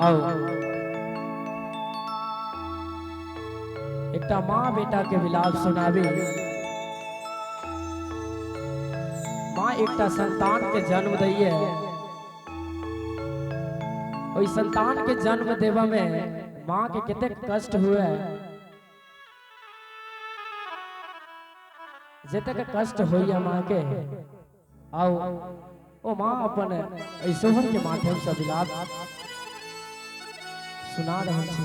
आउ एकटा माँ बेटा के विलाप सुनाबी। माँ एकटा संतान के जन्म दैये, ओहि संतान के जन्म देवा में माँ के कतेक कष्ट हुए, जतेक कष्ट होइए माँ के। आओ ओ माँ अपन एहि सोहर के माध्यम से विलाप सुना रहल छी।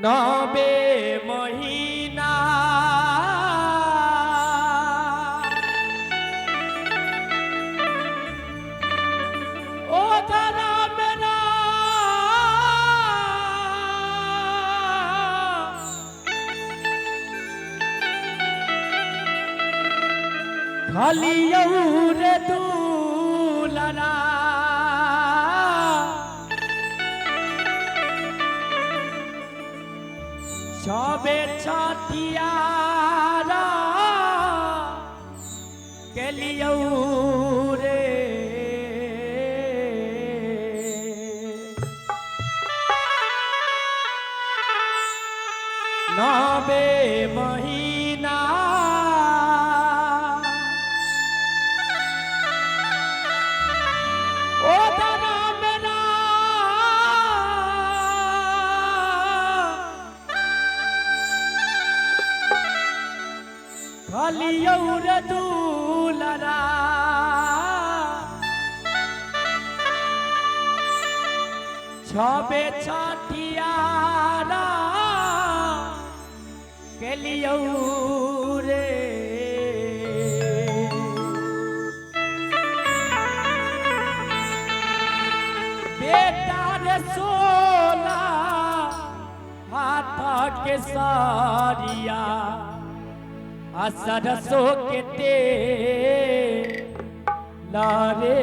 नबे महीना ओ धरा मेरा खाली रे दूलरा छबे छठियारा के लियौ रे। नबे महीना ओ धरा मेरा खाली रे दूलरा छबे छठियारा के लियौ रे। बेटा रे सोला हाथ के सारिया सरसों के तेल रे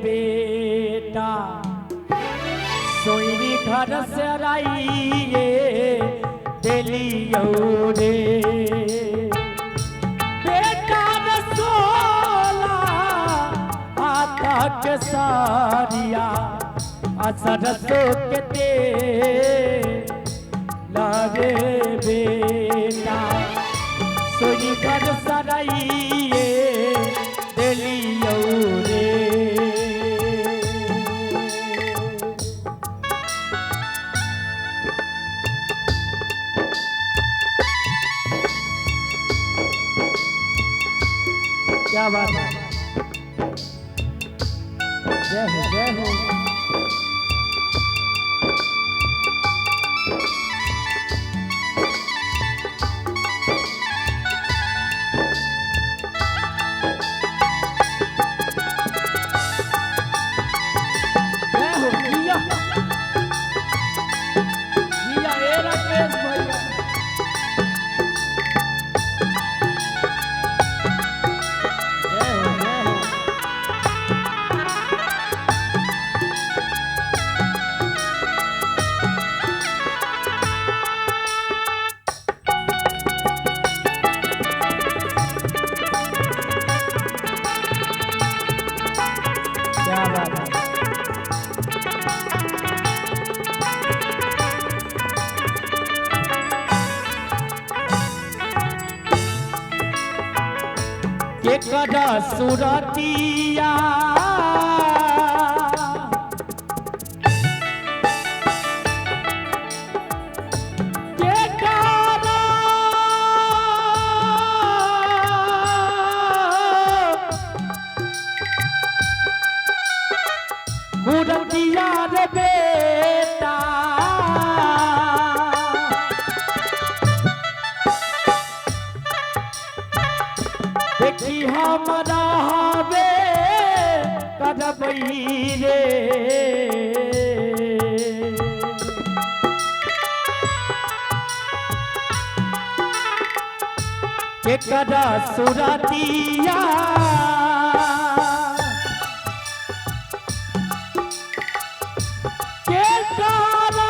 बेटा सोईरी घर से आइए दिलियो रे। बेटा रे सोला हाथ के सारिया सरसों के तेल रे बेटा सोई घर सराइए दिलियो रे। क्या बात है, जय हो जय हो। केकरा सुरतिया केकरा मूरतिया रे बेटा देखी हमारा हवे करबई रे। केकरा सुरतिया केकरा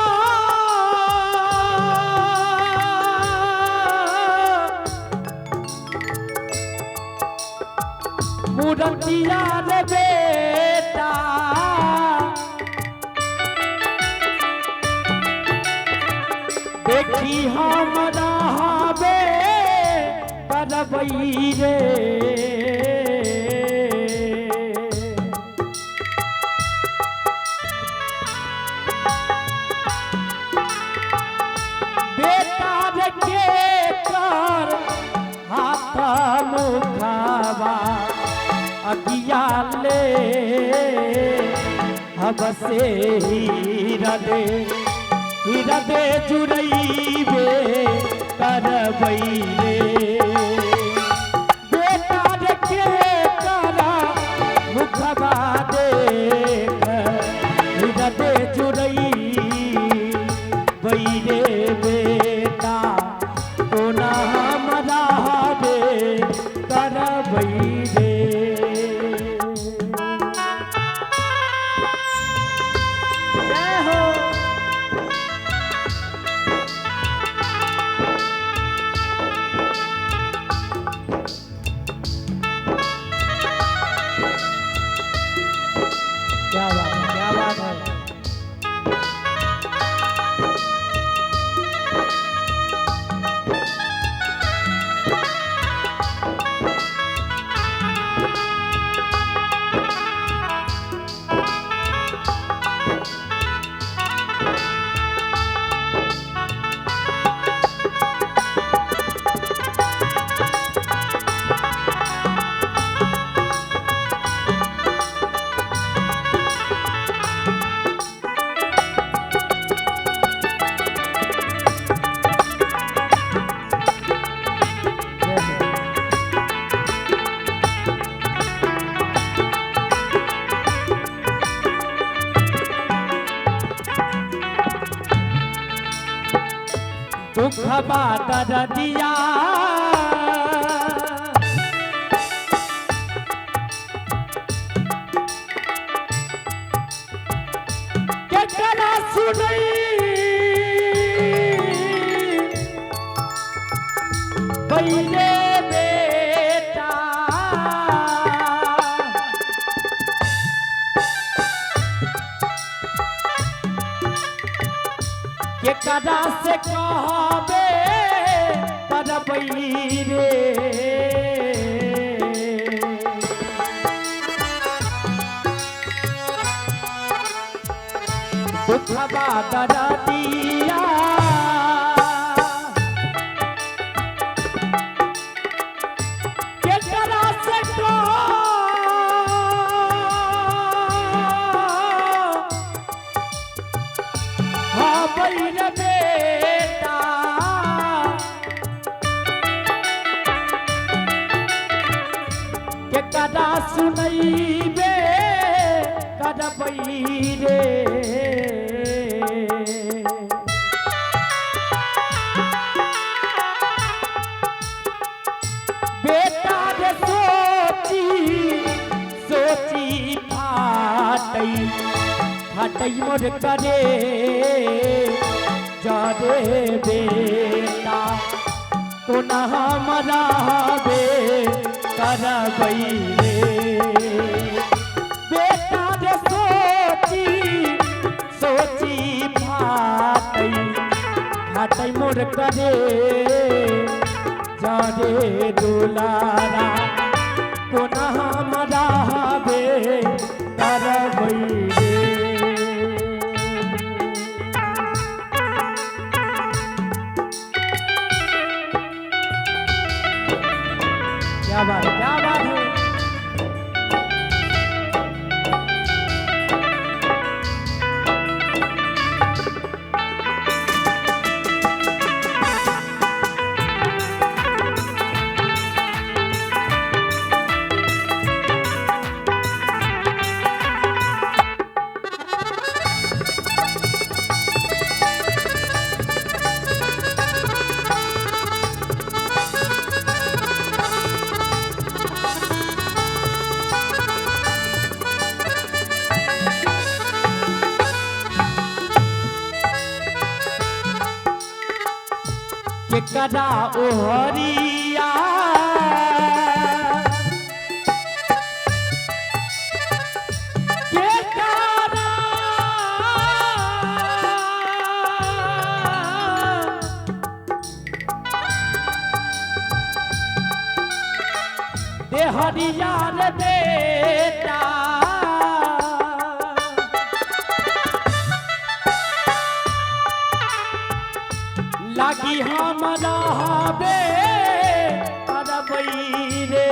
बतिया रे बेटा देखी हमरा हबे करबई रे। बेटा रे के कर हाथ मुखावा अगिया ले हब से हीरा दे जुड़ैबे करबई रे। बेटा रे के करा मुखबा देख हीरा दे जुड़ैबे रे बेटा कोना हमरा रे करबई रे। जय हो। क्या बात है, क्या बात है। जय हो। दुखबा दरदिया केकरा सुनई पहिले बेटा केकरा से कहबे करबई रे। दुखबा दरदिया केकरा से कहबई रे बेटा केकरा सुनैबे करबई रे। बेटा रे सोची सोची फाटई फाटई मोर करे जा रे बेटा कोना हमरा बे करबई रे। बेटा रे सोची सोची फाटई फाटई मोर करे जा रे दुलारा कोना हमरा बे करबई रे। क्या बात है, क्या बात है। केकरा ओहरिया हरिया रे बेटा लागी हमरा हबे करबई रे।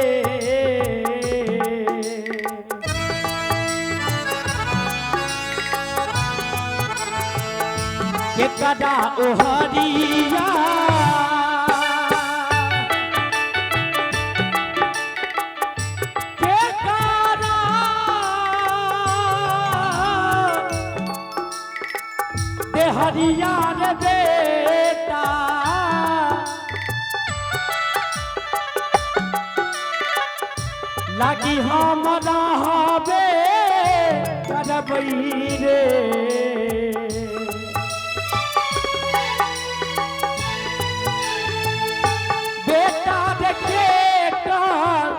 केकरा ओ हरिया केकरा ते हरिया रे बेटा लागी हमरा हबे करबई रे। बेटा रे कर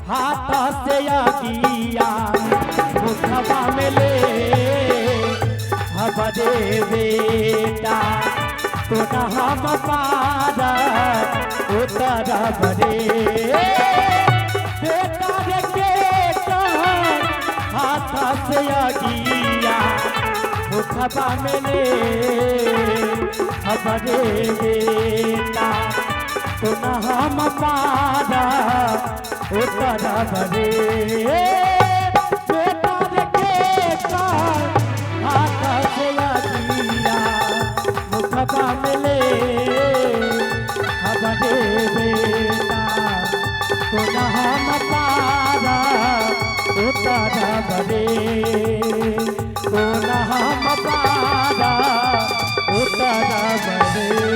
हाथ से अगिया मुखबा में ले हबरे बेटा तो न हम पार उतर बरे। बेटा रे कर हाथ से अगिया मुखबा में ले हबरे बेटा तो न हम पार उतर बरे। बेटा रे कर हाथ से अगिया मुखबा में ले हबरे बेटा तो न हम पार उतर बरे। तो न हम पार उतर बरे।